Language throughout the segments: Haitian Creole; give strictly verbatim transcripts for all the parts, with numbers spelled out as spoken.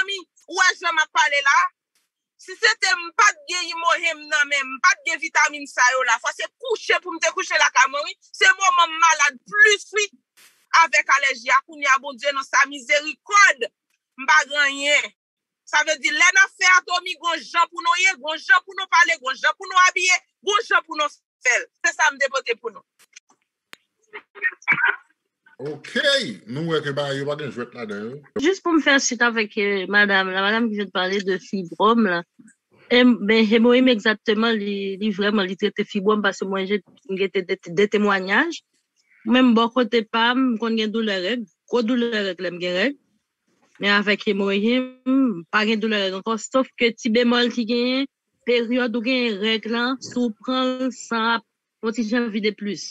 Mezanmi, ou wè jan m ap pale la? Si se te m, m pa t gen imohem nan men m, m pa t gen vitamin sa yo la. Fò se kouche pou m te kouche lakay mwen, wi. Se moman m malad plis, wi, avèk alèji a. Kounye a, Bondye, nan sa mizerikòd, m pa gen anyen. Sa vle di, lè n ap fè atomi, gon jan pou nou ye, gon jan pou nou pale, gon jan pou nou abiye, gon jan pou nou fè l. Se sa m te pote pou nou. Ok, nou wè ke bagay yo pa gen jwèt ladan yo. Jis pou m fè sit avèk eh, madanm la, madanm ki vin pale de fibwòm la. E, ben, hemoyim egzakteman, li, li vrèman, li trete fibwòm paske mwen, jen, m gen de, de temwanyaj. Mwen, bò kote pa m, m konn gen doulè règ, gwo doulè règ lè m gen règ. Men avèk hemoyim, m pa gen doulè règ ankò, sof ke ti bemòl ki genyen, peryòd ou genyen règ lan, si w pran l san ap yon ti jan vide plis.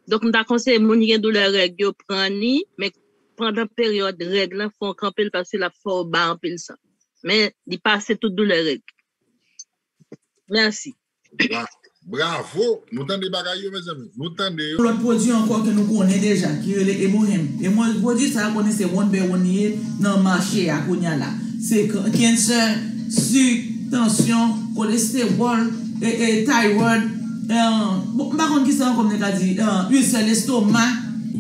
Donk, m ta konseye moun ki gen doulè règ yo pran li, men pandan peryòd règ lan, fò w kanpe l paske l ap fè w ba anpil san. Men, li pase tout doulè règ. Mèsi. Bravo! Nou tande bagay yo, mezanmi. Nou tande yo. Yon lòt pwodui ankò ke nou konnen deja, ki rele Emohem. E mwen, pwodui sa a konnen se one by one li ye nan mache a kounye a la. Se k- cancer, sik, tansyon, kolestewòl, e, e, thyroid, e, bon, m pa konn kisa ankò m te ka di, e, ilsè lestoma.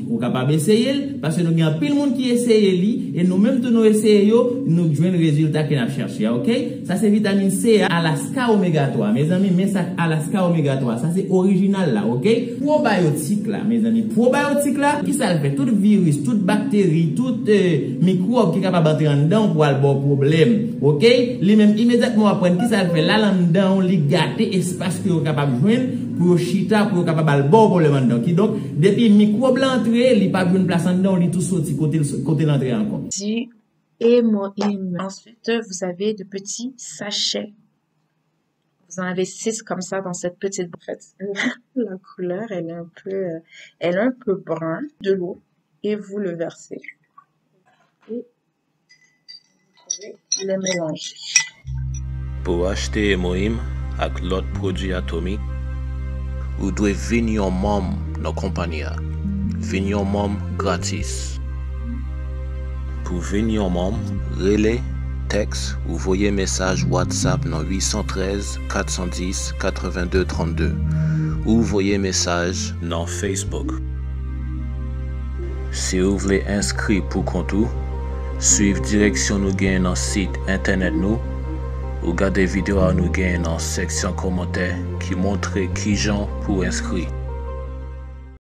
Ou kapab eseye l, paske nou gen anpil moun ki eseye li, e nou menm tou nou eseye yo, nou jwenn rezilta ke n ap chèche a, ok? Sa se vitamin C a, Alaska omega twa. Mezanmi, men sa k Alaska omega twa. Sa se orijinal la, ok? Pwobayotik la, mezanmi. Pwobayotik la, kisa l fè? Tout viris, tout bakteri, tout eh, mikwòb ki kapab antre anndan w pou al ba w pwoblèm, ok? Li menm, imedyatman w aprann kisa l fè, l al anndan w, li gate espas ke yo kapab jwenn pou yo chita, pou yo kapab al ba w pwoblèm anndan w. Kidonk, depi mikwòb la antre, li p ap jwenn plas anndan w, li tou soti kote l kote l antre ankò. Du hémoïm. Ensuite, vous avez de petits sachets. Vous en avez six comme ça dans cette petite boîte. La couleur, elle est un peu, euh, elle est un peu brun. De l'eau et vous le versez. Et vous pouvez le mélanger. Pou w achte Emoim ak lòt pwodui Atomic, ou dwe vin yon manm nan konpayi a. Vin yon manm gratis. Pou vin yon manm, rele, tèks ou voye mesaj WhatsApp nan uit san trèz, kat san dis, katrevenndez, trannde, ou voye mesaj nan Facebook. Si w vle enskri pou kont ou, swiv direksyon nou genyen nan sit entènèt nou, ou gade videyo a nou genyen nan seksyon kòmantè ki montre kijan pou w enskri.